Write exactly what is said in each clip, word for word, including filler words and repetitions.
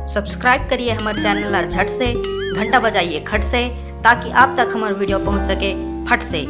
Subscribe करिए हमर channel ला झट से, घंटा बजाइए खट से, ताकि आप तक हमर वीडियो पहुंच सके फट से।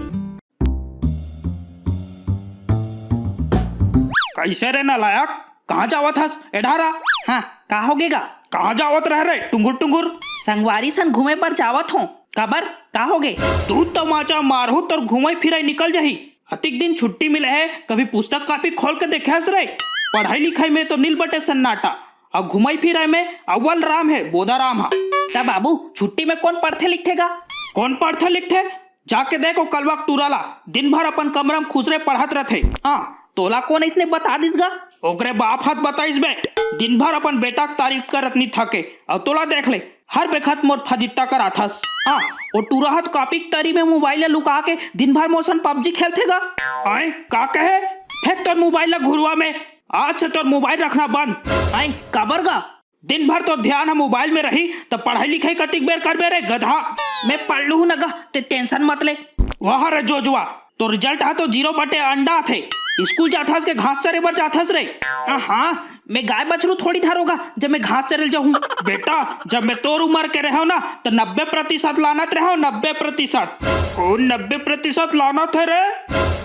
कैसे रे नालायक, कहाँ जावत हस? एढ़ा रा। हाँ, का होगे गा? कहाँ जावत रहे रे टुंगुर टुंगुर? संगवारी सन घूमे बर जावत हों। काबर, का होगे? दू तमाचा मारहूँ तोर घूमई फिरई निकल जाही। अतिक दिन छुट्टी मिले हे, कभी पुस्तक कापी खोल के देखे हस रे? पढ़ाई लिखाई में तो नील बटे सन्नाटा, अउ घूमई फिरई में अव्वल राम हे, बोदा राम हा। त बाबू, छुट्टी में कोन पढ़थे लिखथे गा? कोन पढ़थे लिखथे? जाके देख ओ कलवा के टूरा ला, दिन भर अपन कमरा में खुसरे पढ़त रथे। हाँ, तोला कोन अइसने बता दिस गा? ओकरे बाप हत बताइस बे, दिन भर अपन बेटा के तारीफ करत नी थके। अउ तोला देख ले, हर बेखत मोर फजित्ता कराथस। हाँ, ओ टूरा हत कापी के तरी में मोबाइल ला लुका के दिन भर मोर सन पबजी खेलथे गा। आय, का कहे? फेंक तोर मोबाइल ला घुरुवा में, आज से तोर मोबाइल रखना बंद। आय, काबर गा? दिन भर तोर ध्यान ह मोबाइल में रही, त पढ़ाई लिखाई कतिक बेर करबे रे गधा? मैं पढ़ लूहूँ न गा, ते टेंशन मत ले। वाह रे जोजवा, तोर रिजल्ट ह तो जीरो बटे अंडा आथे। स्कूल जाथस के घास चरे बर जाथस रे? आ हाँ, मैं गाय बछरू थोड़ी धरों गा, जब मैं घास चरे ल जाहूँ। बेटा, जब मैं तोर उमर के रहेंव ना, त नब्बे प्रतिशत लानत रहेंव, नब्बे प्रतिशत। कोन नब्बे प्रतिशत लानत हे रे?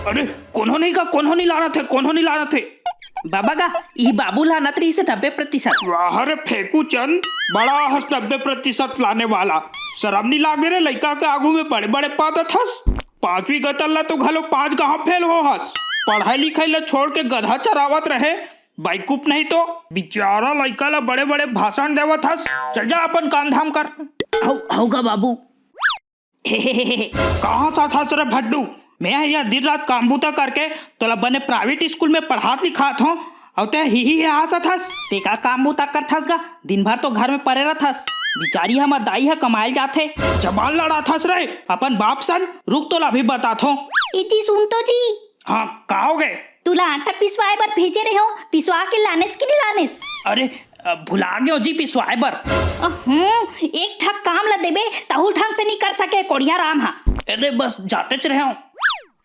अरे, कोनो नहीं का, कोनो नहीं लानत हे, कोनो नहीं लानत हे। बाबा गा, ई बाबू लानत रहिस हे नब्बे प्रतिशत। वाह रे फेंकू चंद, बड़ा हस नब्बे प्रतिशत लाने वाला। शरम नी लागे रे, लइका के आगू में बड़े-बड़े पादत हस। पांचवी गतल ला तो घलो पांच गांव फेल हो हस। पढ़ाई लिखाई ला छोड़ के गधा चरावत रहे, बाइकूप नहीं तो। बिचारा लइका ला बड़े-बड़े भाषण देवत हस। चल जा अपन काम धाम कर। हौ, हौ गा बाबू। कहाँ साथस रे भड्डू? मैं ह इहाँ दिन रात काम बूता करके तोला बने प्राइवेट स्कूल में पढ़ात लिखात हों, अउ तैं ही ही हासत हस। ते का काम बूता करथस गा? दिन भर तो घर में परे रथस। बिचारी हमर दाई ह कमाए ल जाथे। जबान लड़ाथस रे अपन बाप सन। रुक, तोला अभी बतात हों। ए जी, सुन तो जी। हाँ, का होगे? तुला आटा पिसवाए बर भेजे रहेंव, पिसवा के लानेस कि नी लानेस? अरे, अ, भुला गेंव जी पिसवाए बर। अहूं, एक ठक काम ल देबे, तहू ढंग से नी कर सके कोढ़िया राम हा। अरे, बस जातेच रहेंव।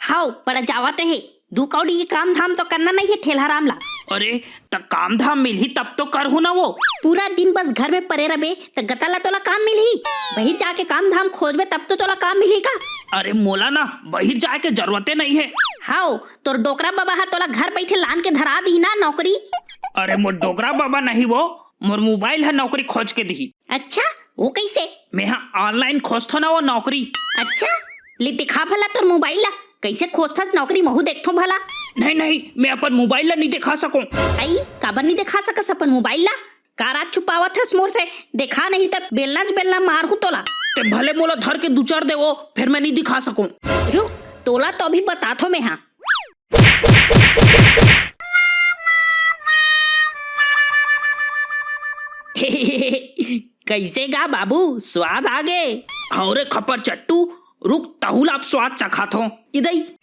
हव, पर जावत हे, दू कौड़ी के काम धाम तो करना नहीं हे ठेलहा राम ला। अरे, त काम धाम मिलही तब तो करहूं ना वो। पूरा दिन बस घर में परे रबे, त गता ला तोला काम मिलही? बहिर जाके काम धाम खोजबे तब तो तोला काम मिलही का? अरे, मोला ना बहिर जाए के जरूरते नहीं हे। हव, तोर डोकरा बाबा हा तोला घर बइठे लान के धरा दिही ना नौकरी। अरे, मोर डोकरा बाबा नहीं वो, मोर मोबाइल हा नौकरी खोज के दिही। अच्छा, वो कइसे? मैं हा online खोजथों ना वो नौकरी। अच्छा, ले दिखा भला तोर मोबाइल ला, कइसे खोजथस नौकरी, महू देखथों भला। नहीं, नहीं, मैं अपन मोबाइल ला नहीं दिखा सकों। आई, काबर नहीं दिखा सकस अपन मोबाइल ला? का राज छुपावत हस मोर से? देखा नहीं त बेलना च बेलना मारहूं तोला। ते भले मोला धर के दू चार देवो, फेर मैं नहीं दिखा सकों। रुक, तोला तो अभी बताथों मैं हा। कइसे गा बाबू, स्वाद आगे? हव रे खपर चट्टू, रुक, तहू ला अब स्वाद चखाथों। इदई।